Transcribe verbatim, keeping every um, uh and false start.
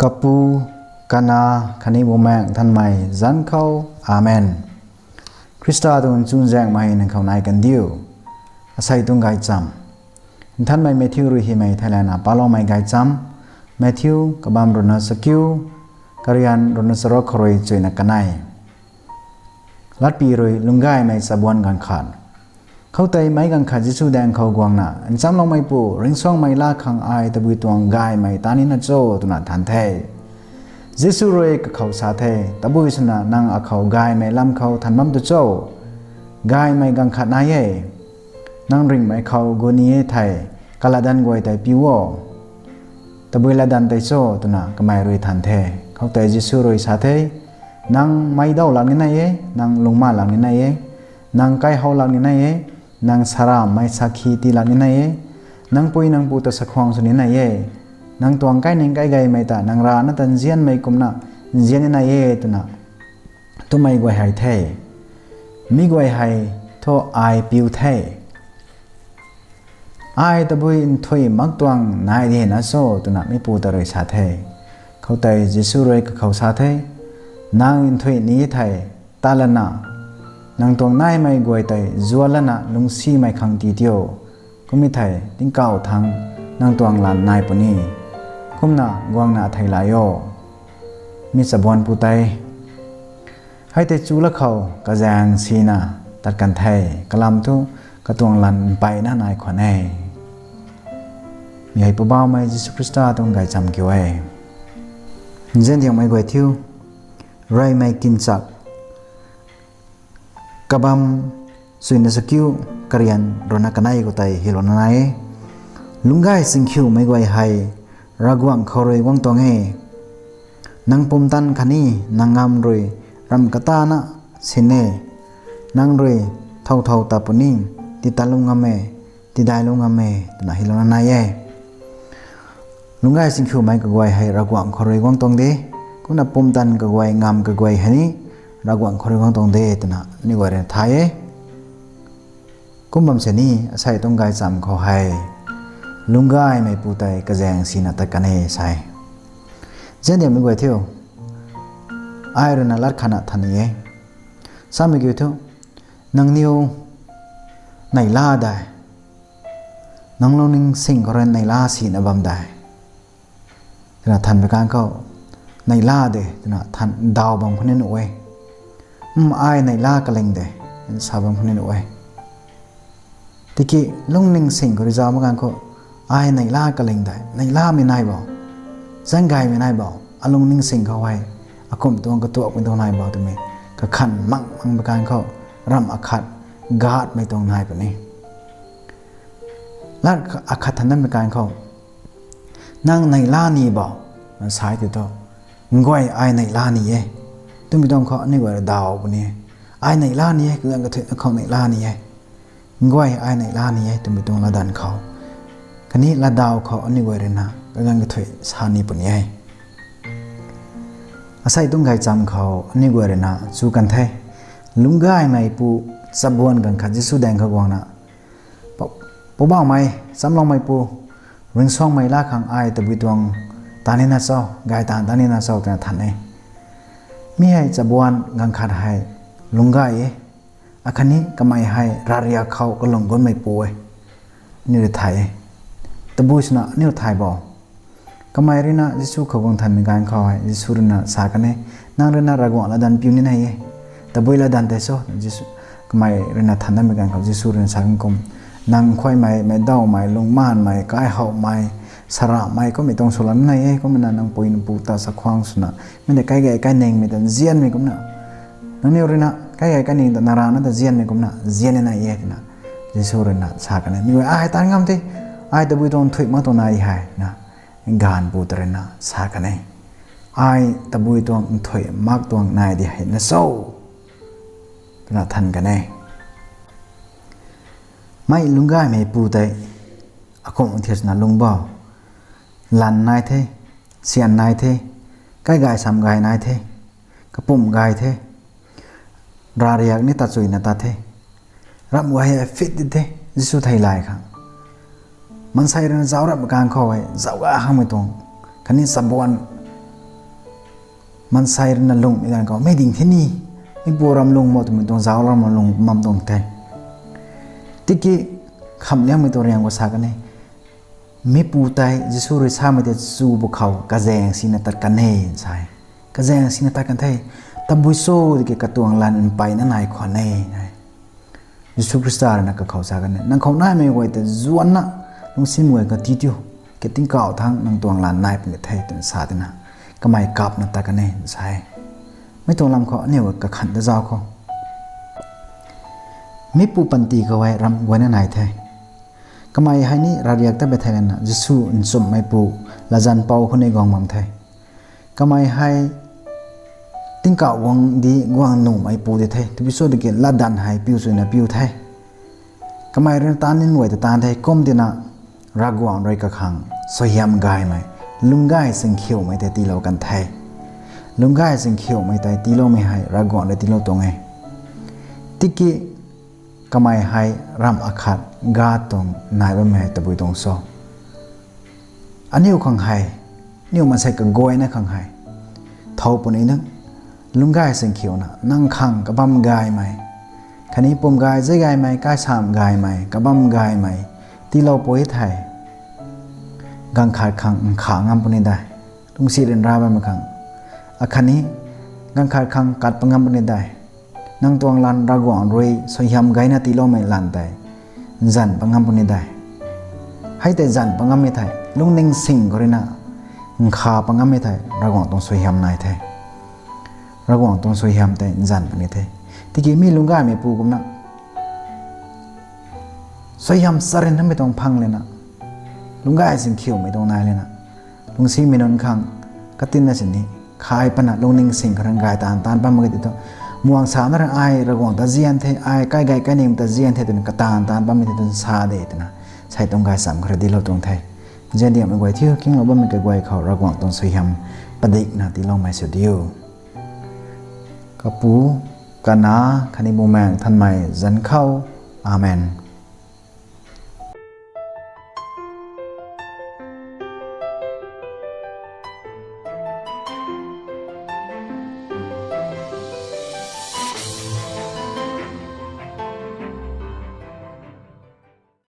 Kapu, Kanac khatni Bumaengh Nthanmei zanc khou. Amen. Khrista tuang chuzaenghmei nang khou nai kandiu. Asei tuang gaychamv. Nthanmei Matthew rui hymei theilayna paloumei gaychamv. Matthew kabamv ruhna chakiu, karian ruhna charuk khou rui chuina kanei. Latpy rui lungcgaymei chabuan ganv khat. Khoutei meic ganv khat Jisu daeng khou guangna, Nchamloumeipu, ringcsuangmei laa khang ai tabui tuang gaymei ta nina cho? twna than the. Jisu rui kakhou sa the, Tabui swna nang akhou gaymei lam khou than bam tu cho? Gaymei ganv khat nai e. Nang ringhmei khou gu ni e thei, kalatdanv guay tei piu o. Tabui latdanv tei cho? twna kamei rui than the. Khoutei Jisu rui sa the, Nang meic dauh lak ni nai e, nang lungcmaanv lak ni nai e, nang kaihow lak ni nai e, nang saraamhmei sakhi tii lak ni nai e, nang pui nang pu ta sakhwang sw ni nai e, nang tuang kaining kaigeymei ta nang rana ta nzianmei kumna nzian ni nai e, twna twmei guay hei the. Mi guay hei thu ai piu the. Ai tabui nthuih mak tuang nai di na cho? twna mipu ta rui sa the. Khoutei Jisu rui kakhou sa the, Nang nthuih ni thei, tat lana, nang tuang naimei guay tei zuat lana lungcsimei khang tii tio. Kum e thei, tingkauh thangc nang tuang lanv nai puni. Kumna guangna thei lai o. Mi chabuan pu tei hei tei chu la khou kazaeng sina tat kan the, kalam thu katuang lanv mpeyna nai khwan e. Mi hei Poubauhmei Jisu Khrista tuang gaychamv kiu e. Nziandiangmei guay thiu, Reymei Kinchak kabamv chuina chakiu, karian ruhna kanei khou tei hylouna nai e. Lungcgay chingkhiumei guay hei Ravguangc khou rui guang tuang e. Nang pumtan khatni nang ngamv rui ramh katana sin e. Nang rui thow thow ta puni, titat lung ngam e, tidai lung ngam e, twna hylouna nai e. Lungcgay chingkhiumei kaguay hei Ravguangc khou rui guang tuang de, kumna pumtan kaguay, ngamv kaguay hei ni Ravguangc khou rui guang tuang de, twna aniw guay rui thay e. Kum bam sini, asei tuang gaychamv khou hei lungcgaymeipu tei kazaeng sina tat kan e sa e. Nziandiangmei guay thiu, ai ruina lat khatna than ni e. Samei kiu thu, nangniw neihla dei, nang lungning sing khou rui neihla sina bam dei, twna thanmei ganv khou, neihla de twna than daw bam khou ni nuh e. M, ai neihla kaling de, sa bam khou ni nuh e. Tiki lungning sing khou rui zauc mak ganv khou, ai neihla kaling dei, neihlamei nai bo, zaenggaymei nai bo, alungning sing khou hei akumh tuang katuakmei tuang nai bo twmei kakhan mang mang bi ganv khou, ramh akhat gatmei tuang nai puni. Lat akhat than dammei ganv khou, nang neihla ni bo, sa e tei thu, nguay ai neihla ni e twmei tuang khou aniw guay rui daw puni. Ai neihla ni e, kaganv kathuina khou neihla ni e. Nguay ai neihla ni e twmei tuang latdanv khou, khatni latdaw khou aniw guay ruina kaganv kathuina sa ni puni e. Asei tuang gaychamv khou aniw guay ruina chu kan the. Lungcgaymeipu chabuan ganv khat Jisu daeng khou guangna, Pou-, Poubauhmei, Nchamloumeipu, ringcsuangmei laa khang ai tabui tuang ta nina cho, gay taanv ta nina cho, twna than e. Mi hei chabuan ganv khat hei lungcgay e. Akhatni kamei hei ravriak khou kalung gunmeipu e. Aniw rui thay e. Tabui swna aniw thay bo. Kamei ruina Jisu khou guang thanmei ganv khou hei Jisu ruina sa kan e, nang ruina Ravguangc latdanv piu ni nai e. Tabui latdanv tei cho? Jisu, kamei ruina than dammei ganv khou Jisu ruina sa kan kum, nang nkhuaymei, meic dawmei, lungcmaanmei, kaihowmei, saraamhmei kummei tuang swlou ni nai e. Kumna nang pui nang pu ta chakhwang swna, mi tei kaigay kainingmei ta nzianmei kumna, nangniw ruina kaigay kaining ta nang rana ta nzianmei kumna nzian ni nai e, twna Jisu ruina sa kan e. Mi guay, ai tan ngam the, ai tabui tuang nthuih mak tuang nai hei, na, gaanvpu ta ruina sa kan e. Ai tabui tuang nthuih mak tuang nai di hei na cho? twna than kan e. Mei lungcgaymeipu tei akumh thiu swna lungc bo. Lanv nai the, syan nai the, kaigay samgay nai the, kapumc gay the, ravriak ni tachuina tat the, ramh guay hei fit di the, Jisu thei lay khang. Maansei ruina zauc ramh ganv khou hei zauc ga hangmei tuang, khatni chabuan Maansei rui na lungmei ganv khou mei ding the ni, mipu ram lung mo twmei tuang zauc lam lung bam tuang the. Tiki khamhliangmei tuang riang khou sa kan e, mipu tei Jisu rui samei tei chu pwkhou kazaeng sina tat kan e sa e. Kazaeng sina tat kan the. Tabui cho tiki katuang lan mpeyna nai khwan e. Jisu Khrista rui na kakhou sa kan e, nang khou naimei guay ta zuanna lungcsimei guay kati tiu, ke tingkauh thangc nang tuang lan nai puni the twna sa tina, kamei kapna tat kan e sa e. Mei tuang lam khou aniu kakhan ta zauc khou, mipu panty khou hei ramh guayna nai the. Kamei hei ni ravriak ta be the lana Jisu nchumhmeipu, latzan pou khou ni guang bam the. Kamei hei tingkauh guang di guang nuhmeipu di the. Tabui cho tiki latdanv hei piu chuyna piu the. Kamei rui na taanv nin guay ta taanv the kum tina, Ravguangc rui kakhang suaihiam gaymei, lungcgay chingkhiumei tei tiilou kan the. Lungcgay chingkhiumei tei tiiloumei hei Ravguangc rui tiilou tuang e. Tiki kamei hei ramh akhat God tuang nai bammei hei tabui tuang cho? Aniu khang hei, aniu maansei kaguayna khang hei, thow puni na, lungcgay chingkhiuna nang khang kabam gaymei, khatni pum gay zay gaymei, kaisamh gaymei, kabam gaymei tiilou pui thei, ganv khat khang nkha ngam puni de. Lungcsi ryanra bammei khang, akhatni ganv khat khang kat pa ngam puni de. Nang tuang lan Ravguangc rui suaihiam gayna tiiloumei lan tei nzan pa ngam puni de. Hei tei nzan pa ngammei thei lungning sing khou rui na nkha pa ngammei thei Ravguangc tuang suaihiam nai the. Ravguangc tuang suaihiam tei nzan puni the. Tiki mi lungcgaymeipu kumna suaihiam charynmei tuang phang lana, lungcgay chingkhiumei tuang nai lana, lungcsimei nunc khang katinna sini khai pana lungning sing khou rui gay taanv taanv bam mak ge tei thu, muang sana rui ai Ravguangc ta zian the, ai kai gay kai nim ta zian the twna kataanv taanv bammei tei tu sa de twna, sei tuang gaychamv khou rui dinclou tuang the. Ziandiangmei guay thiu, kinglou bammei kaguay khou Ravguangc tuang suaihiam padikna tiiloumei sw diu. Kapu, Kanac khatni Bumaengh Nthanmei zanc khou. Amen.